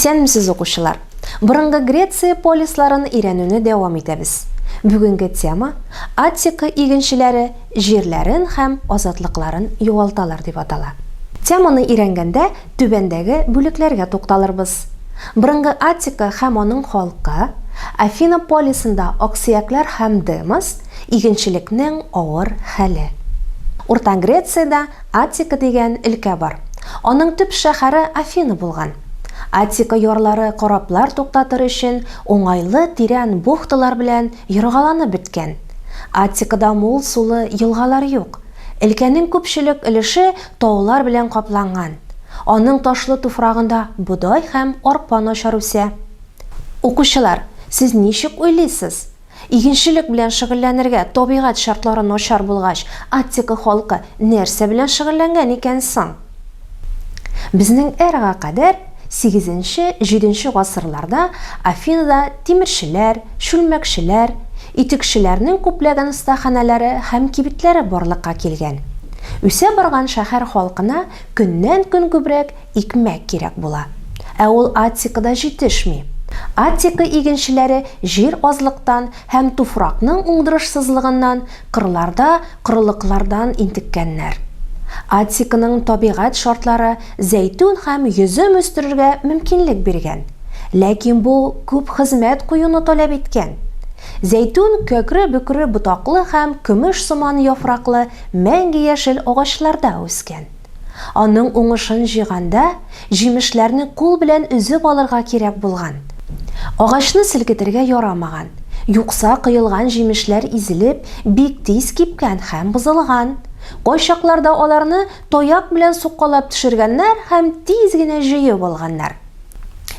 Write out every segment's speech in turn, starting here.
Исәнмесез, укучылар! Борынгы Греция полисларын өйрәнүне дәвам итәбез. Бүгенге тема Аттика игенчеләре җирләрен һәм азатлыкларын югалталар дип атала. Теманы өйрәнгәндә түбәндәге бүлекләргә тукталырбыз. Борынгы Аттика һәм аның халкы, Афина полисында аксөякләр һәм демос, игенчелекнең авыр хәле. Урта Грециядә Аттика дигән өлкә бар. Аның төп шәһәре Афина булган. Аттика ярлары кораблар туктатыр өчен уңайлы тирән бухталар белән ергаланып беткән. Аттикада мул сулы елгалар юк. Өлкәнең күпчелек өлеше таулар белән капланган. Аның ташлы туфрагында бодай һәм арпа начар үсә. Укучылар, сез ничек уйлыйсыз? Игенчелек белән шөгыльләнергә табигать шартлары начар булгач, Аттика халкы нәрсә белән шөгыльләнгән икән соң? Безнең эрага кадәр сигезенче-җиденче гасырларда Афинада тимерчеләр, чүлмәкчеләр, итекчеләрнең күпләгән остаханәләре һәм кибетләре барлыкка килгән. Үсә барган шәһәр халкына көннән-көн күбрәк Икмәк кирәк була. Ә ул Аттикада җитешми. Аттика игенчеләре җир азлыктан һәм туфракның уңдырышсызлыгыннан кырларда корылыклардан интеккәннәр. Аттиканың табигать шартлары зәйтүн һәм йөзем үстерергә мөмкинлек биргән. Ләкин бу күп хезмәт куюны таләп иткән. Зәйтүн кәкре-бөкре ботаклы һәм көмеш сыман яфраклы мәңге яшел агачларда үскән. Аның уңышын җыйганда, җимешләрне кул белән өзеп алырга кирәк булган. Агачны селкетергә ярамаган, юкса коелган җимешләр изелеп, бик тиз кипкән һәм бозылган. Кайчакларда аларны таяк белән суккалап төшергәннәр һәм тиз генә җыеп алганнар.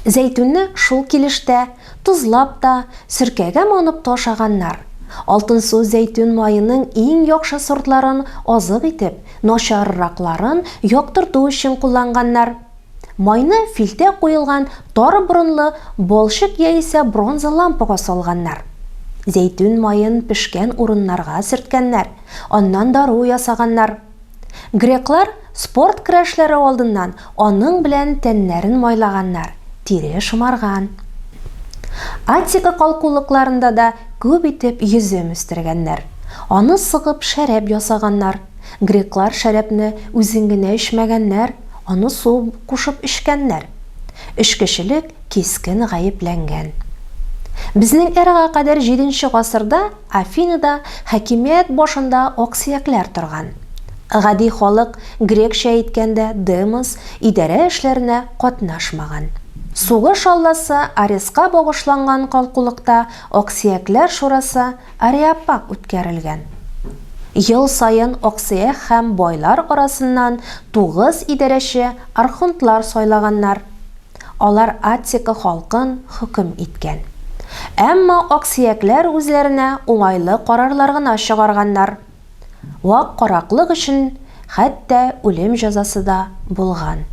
Зәйтүнне шул килеш тә, тозлап та, Серкәгә манып та ашаганнар. Алтынсу зәйтүн маеның иң яхшы сортларын азык итеп, начарракларын яктырту өчен кулланганнар. Майны филтә куелган тар борынлы балчык яисә бронза лампага салганнар. Зәйтүн маен пешкән урыннарга сөрткәннәр, аннан дару ясаганнар. Греклар спорт көрәшләре алдыннан аның белән тәннәрен майлаганнар, тире шомарган. Аттика калкулыкларында да күп итеп йөзем үстергәннәр. Аны сыгып шәраб ясаганнар. Греклар шәрабне үзен генә эчмәгәннәр, аны су кушып эчкәннәр. Эчкечелек кискен гаепләнгән. Безнең эрага кадәр җиденче гасырда Афинада хакимият башында аксөякләр торган. Гади халык, грекча әйткәндә, демос, идарә эшләренә катнашмаган. Сугыш алласы Ареска багышланган калкулыкта аксөякләр шурасы Ареопаг үткәрелгән. Ел саен аксөяк һәм байлар арасыннан тугыз идарәче архонтлар сайлаганнар. Алар Аттика халкын хөкем иткән. Әмма аксөякләр үзләренә уңайлы карарлар гына чыгарганнар. Вак караклык өчен хәтта үлем җәзасы да булган.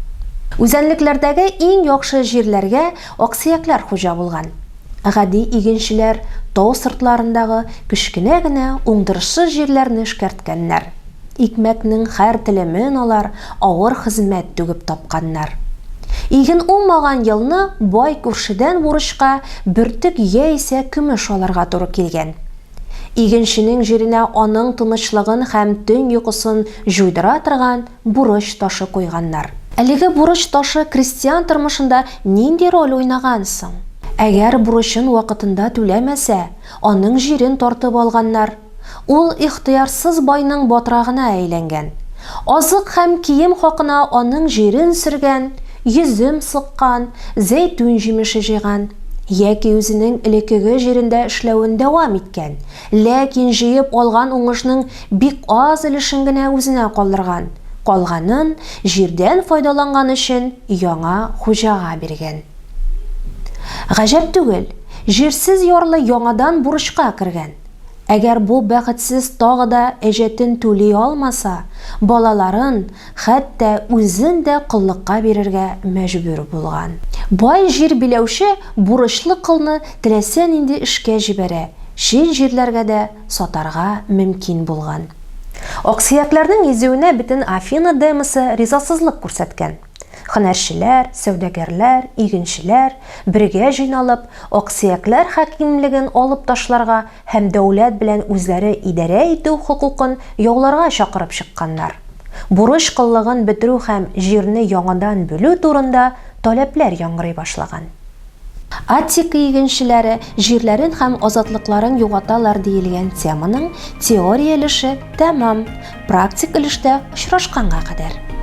Үзәнлекләрдәге иң яхшы җирләргә аксөякләр хуҗа булган. Гади игенчеләр тау сыртларындагы кечкенә генә уңдырышсыз җирләрне эшкәрткәннәр. Икмәкнең һәр телемен алар авыр хезмәт түгеп тапканнар. Иген уңмаган елны бай күршедән бурычка бөртек яисә көмеш алырга туры килгән. Игенченең җиренә аның тынычлыгын һәм төн йокысын җуйдыра торган бурыч ташы куйганнар. Әлеге бурыч ташы крестьян тормышында нинди роль уйнаган соң? Әгәр бурычын вакытында түләмәсә, аның җирен тартып алганнар. Ул ихтыярсыз байның батрагына әйләнгән. Азык һәм кием хакына аның җирен сөргән, йөзем сыккан, зәйтүн җимеше җыйган. Яки үзенең элеккеге җирендә эшләвен дәвам иткән, ләкин җыеп алган уңышның бик аз өлешен генә үзенә калдырган, калганын җирдән файдаланган өчен яңа хуҗага биргән. Гаҗәп түгел, җирсез ярлы яңадан бурычка кергән. Әгәр бу бәхетсез тагы да әҗәтен түли алмаса, балаларын, хәтта үзен дә коллыкка бирергә мәҗбүр булган. Бай җир биләүче бурычлы колны теләсә нинди эшкә җибәрә, чит җирләргә дә сатарга мөмкин булган. Аксөякләрнең изүенә бөтен Афина демосы ризасызлык күрсәткән. Һөнәрчеләр, сәүдәгәрләр, игенчеләр, бергә җыйналып, аксөякләр хакимлеген алып ташларга һәм дәүләт белән үзләре идарә итү хокукын яуларга чакырып чыкканнар. Бурыч коллыгын бетерү һәм җирне яңадан бүлү турында таләпләр яңгырый башлаган. Аттика игенчеләре җирләрен һәм азатлыкларын югаталар диелгән теманың теория өлеше тәмам, практик өлештә очрашканга кадәр.